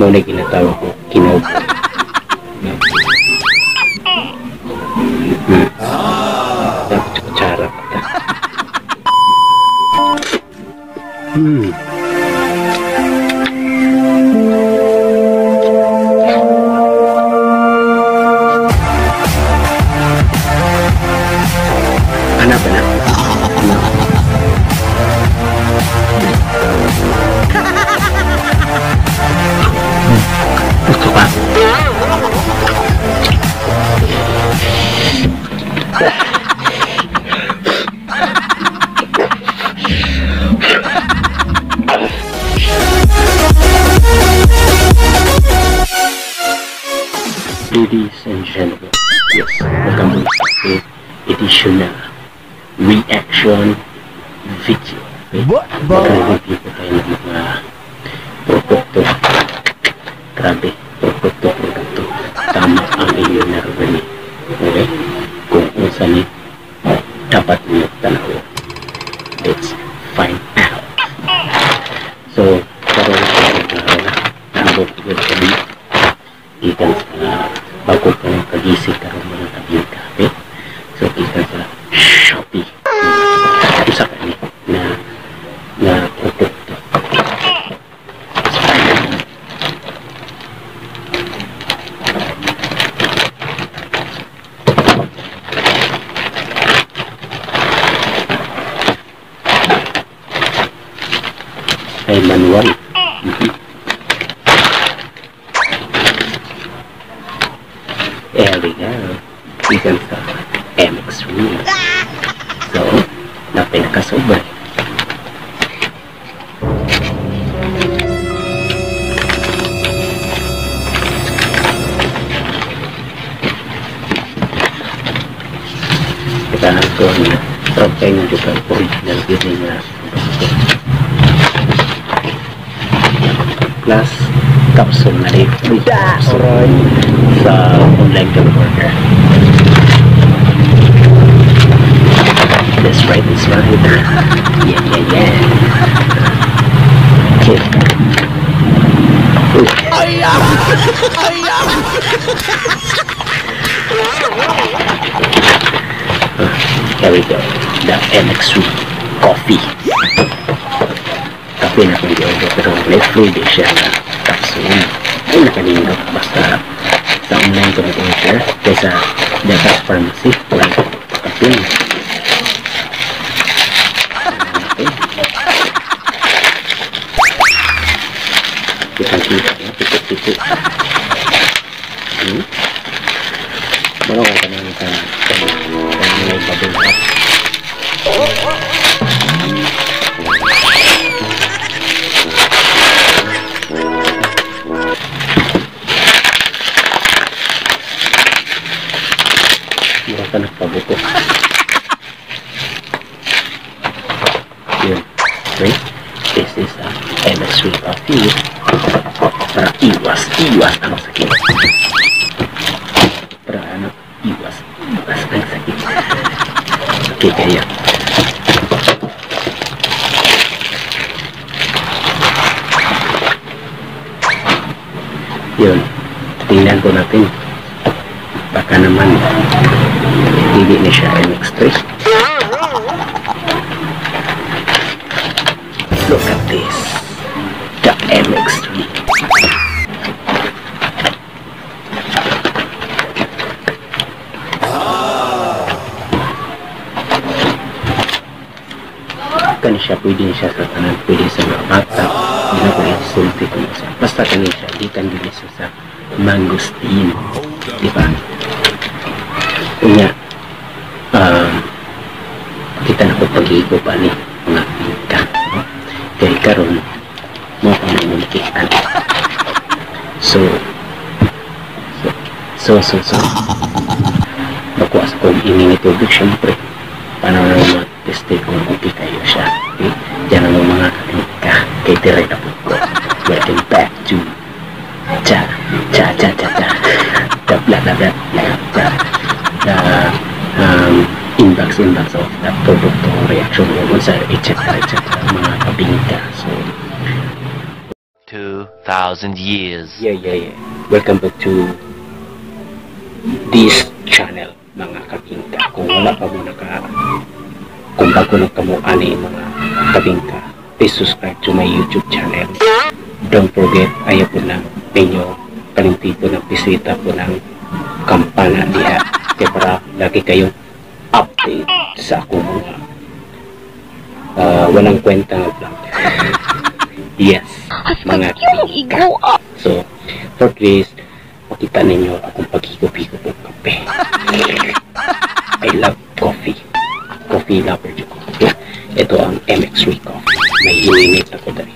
Mao na ginatawag ko kinaupo. Dapat kutsara pa ta. Anak ba na? Ano? Gusto ka? Ladies and gentlemen, yes, welcome to edition na reaction video. Okay? Magre-review po tayo ng mga produkto. Grabe, produkto. Tama ang inyong narinig. Okay? Kung unsa ni dapat niyo tanaw. Let's find out. So, karon na naabot ko kami gikan sa bago ko kagising karon mga kabingka. Okay? So, gikan sa Shopee. Usa ka ni na produkto. Let's find out. Ay manual. There we go. Gikan sa MX3. So, napinakasobra. Kita ko na kayo nga juga original yun nga plus capsule na rin. Free capsule sa online ka order. That's right, that's right. Yeah. Okay. Here we go. The MX3 coffee. Kape na kung di-order pero may fluid siya na capsule. Ay nakalindot basta sa online ko nag-order kaysa Delta Pharmacy. Wala kape. Okay. Kita-kita. Tipik-tipik. Ano ka kanang may bubble wrap. Mura ka nagpabuko. Yun. Okay. This is a MX3 coffee. Para iwas ang sakit. Para ano, iwas ang sakit. Okay, kaya. Yun. Tingnan ko natin. Baka naman hindi na siya MX3. Look at this. The MX3. Kani siya, pwede siya sa tanan, pwede sa mga bata, hindi na ko isulti kung siya. Basta kani siya, di kan dili siya sa mangosteen. Di ba? Kunya, kita na ko pag-igo pa ni mga bingka. No? Kaya karon mo pa na makitaan. So, makuha sa kong ingin tubig, syempre. Paano na mag-teste kung okay kayo siya. Okay? Diyan ang mga kabingka. Kay dire na po ko. Welcome back to cha cha cha cha cha the blah blah blah blah blah the inbox of the produkto reaction etc etc mga kabingka. So 2000 2,000 years. Yeah. Welcome back to this channel, mga kabingka. Kung wala pa mo naka, kung bago na kamo ani mga kabingka, please subscribe to my YouTube channel. Don't forget, ayaw po na ninyo kalimti po ng bisita po ng kampana diha. Kaya para lagi kayong update sa akong mga walang kwenta nga vlog. Yes, mga kabingka. So, for today's, makita ninyo akong paghigop-higop ng kape. I love coffee. Coffee lover ko. Ito ang MX3 coffee. May ininit ako dali.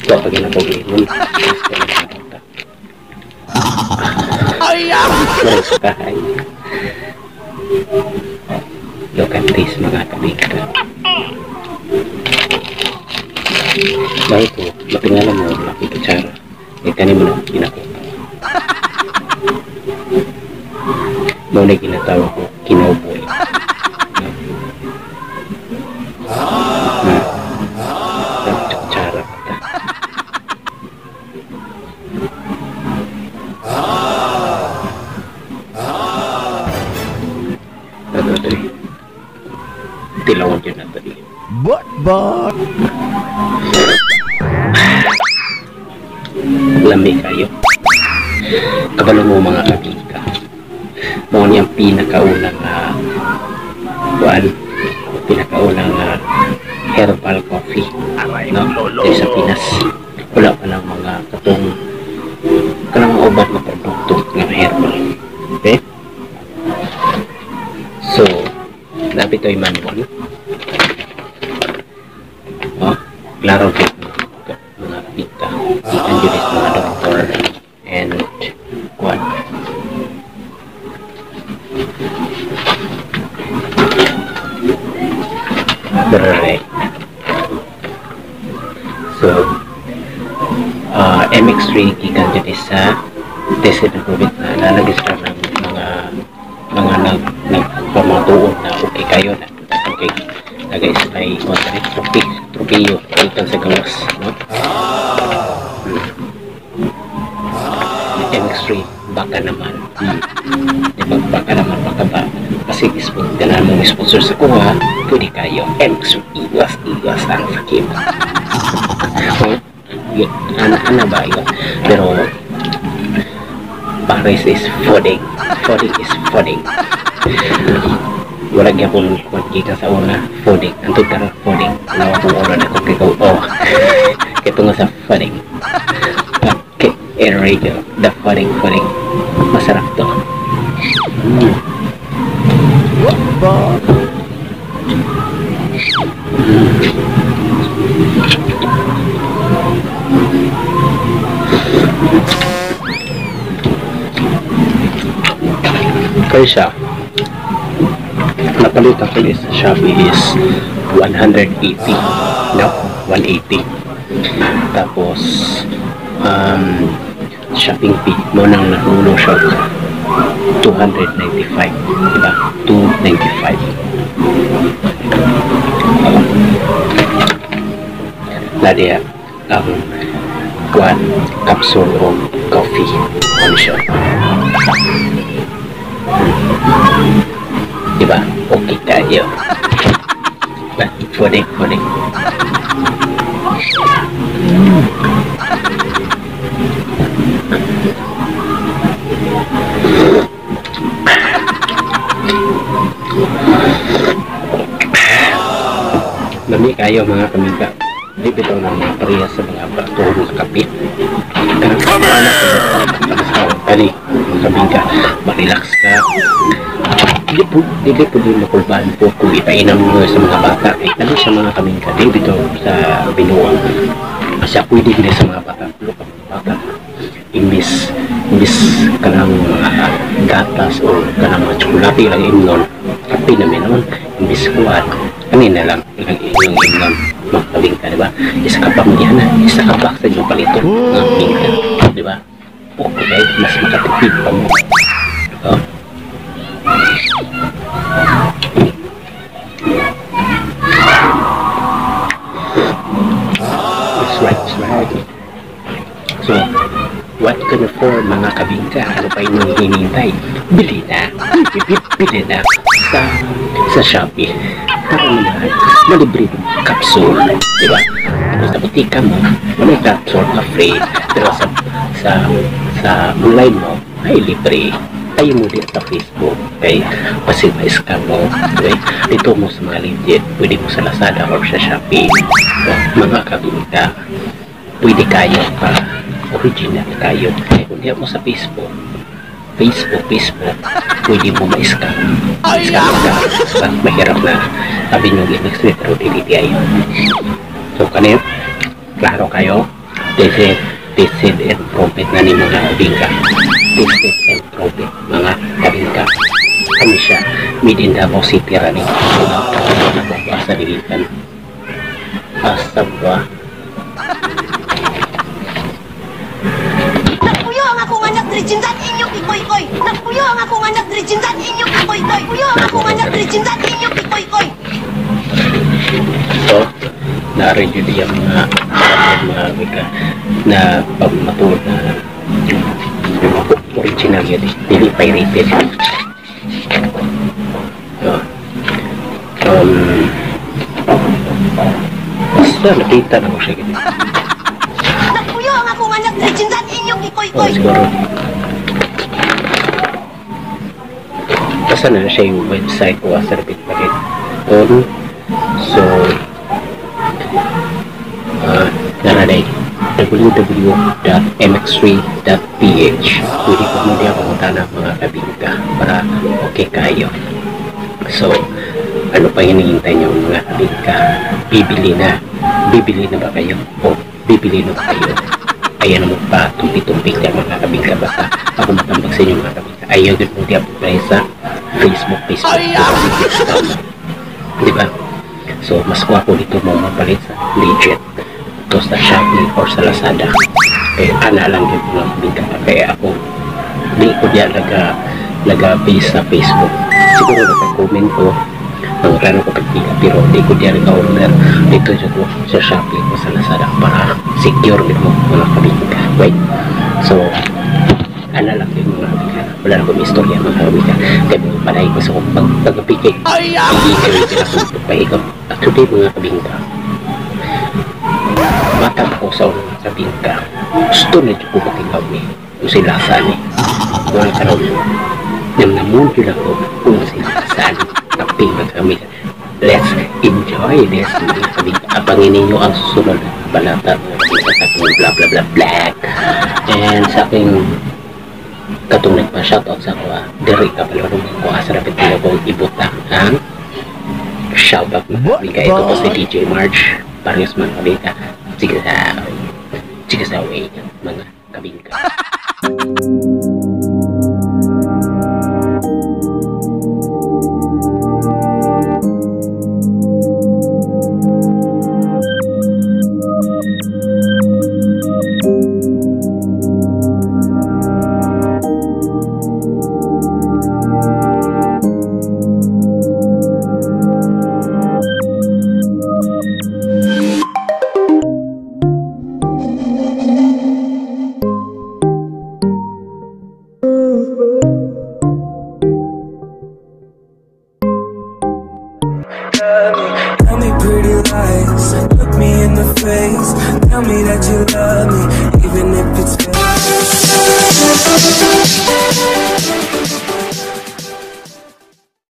Ito pag ginapag-inon. Look at this, mga kabingka. Dahil ko, mapingalan mo, laki kutsara. Eh, kanin mo na, ginakuha. Muna ginatawag ko, kinauboy. Kutsara pa ta. Ano ito eh? Tilawan yun na ito eh. But? Lami kayo. Kabalo mo mga kabingka. Mao ni ang pinakaunang herbal coffee, no? Dito sa Pinas. Wala pa ng mga katong kanang uban nga produkto nga herbal. Okay? So, lapit to'y manual. Oh, klaro gyud mga kabingka. Gikan gyud is mga doktor and kuan. Right. So, MX3 gikan gyud is sa tested and proven na lalagay sila ng mga nagpamatuon na okay kayo na okay lagay sila ay tropiyo gikan sa gawas, no? MX3 baka naman. Diba, baka naman, baka ba kasi ganahan mong sponsor sa kuha, pwede kayo. MX3 iwas ang sakit. Ana ba yun? Pero Paris is fooding. Fooding is fooding. Wala gyapon gikan sa una, fooding. Antod karon fooding. Nawa kong una na kung ikaw, oh. Kaya tungo sa fooding. Okay, Enrico, the fooding. Masarap to. Kaya siya, napalit ako sa Shopee is 180, no? 180. Tapos, shopping fee mo nang nahulo siya 295, diba? 295. Nadia, ang one capsule of coffee. Ano siya? Diba? Okay tayo. Fooding. Lami kayo mga kamingka. Di bitaw ng mga parehas sa mga bato ng kape. Kani, mga kamingka, ma-relax ka. Dili po din makulbaan po kung ipainom mo sa mga bata. Eh, ano sa mga kamingka, di bitaw sa binuang. Kasi pwede din sa mga bata. Bata. Imbis kanang mga gatas o kanang mga tsokolate lang imnon. Kape na minon. Imbis kuwan. Kanina lang ilang imnon. Magpabingka, diba? Isa ka pa mo yan, isa ka pa sa inyong palito. Mga bingka, diba? Okay, mas makatipid pa mo. Oh. 2024, mga kabingka. Ano pa inyong hinihintay? Bili na. Bili na sa Shopee. Para naman, malibre yung capsule. Diba? Kung sa butika mo, may capsule na free. Pero sa online mo, ay libre. Tayo mo din sa Facebook. Kay kasi ma-scam mo. Okay? Dito mo sa mga legit. Pwede mo sa Lazada or sa Shopee. So, mga kabingka, pwede kayo pa original kayo. Kung diyan mo sa Facebook, Facebook, pwede mo ma-scam. Ma-scam ka. Diba? Mahirap na sabi nyo MX3 pero dili ay. So, kanil, klaro kayo. Tested and proven na ni mga kabingka. Tested and proven, mga kabingka. Kami siya, made in Davao City rani. Asa dilitan. Asa ba? Nagpuyo ang akong anak diri jinsan inyong ikoy-koy. Nagpuyo ang akong anak diri jinsan inyong ikoy-koy. Puyo ang akong anak diri jinsan inyong ikoy-koy. So, na-ready din yung mga kabingka na pag matulog na original yun eh. Dili pirated. So, basta nakita na ko siya ganyan. Nagpuyo ang akong anak diri jinsan inyong ikoy-koy. Oh, siguro. Basta na siya yung website ko sa repeat packet. So, naranay www.mx3.ph. Pwede ko mo diya pumunta na mga kabingka para okay kayo. So, ano pa hinihintay niyo mga kabingka? Bibili na. Bibili na ba kayo? O bibili na ba kayo? Ayan mo pa, tumpi-tumpi ka mga kabingka. Basta ako matambag sa inyo mga kabingka. Ayaw din mo diya pumunta sa Facebook, Facebook. Diba? So, mas kuha ko dito mo mapalit sa legit. Ito sa Shopee or sa Lazada. Eh, ana lang yung mga kabingka. Kaya ako, di ko diya naga-base sa Facebook. Siguro nagka-comment ko, ang klaro ko pagpila, pero di ko diya nag-order dito sa Shopee o sa Lazada para secure din mo mga kabingka. Wait. So, ana lang yung mga kabingka. Wala na akong istorya mga kabingka. Kaya mga palay ko sa akong pagpapikay. Hindi kayo pinakong. Actually mga kabingka, bata pa ko sa unang kabingka, gusto na dyan ko makilaw ni kung sila saan eh. Mga karoon, namnamun yun ako kung sila saan. Kapi mga kabingka. Let's enjoy this mga kabingka. Abangin ninyo ang susunod na balata mga kabingka sa aking bla bla bla black. And sa aking katong nagpa-shoutout sa ako, diri ka pala nung ko asa rapit nila kong ibutang ang shoutout mga kabingka. Ito po si DJ March. Parehas mga kabingka. Sige sa way mga kabingka. Tell me pretty lies, look me in the face. Tell me that you love me.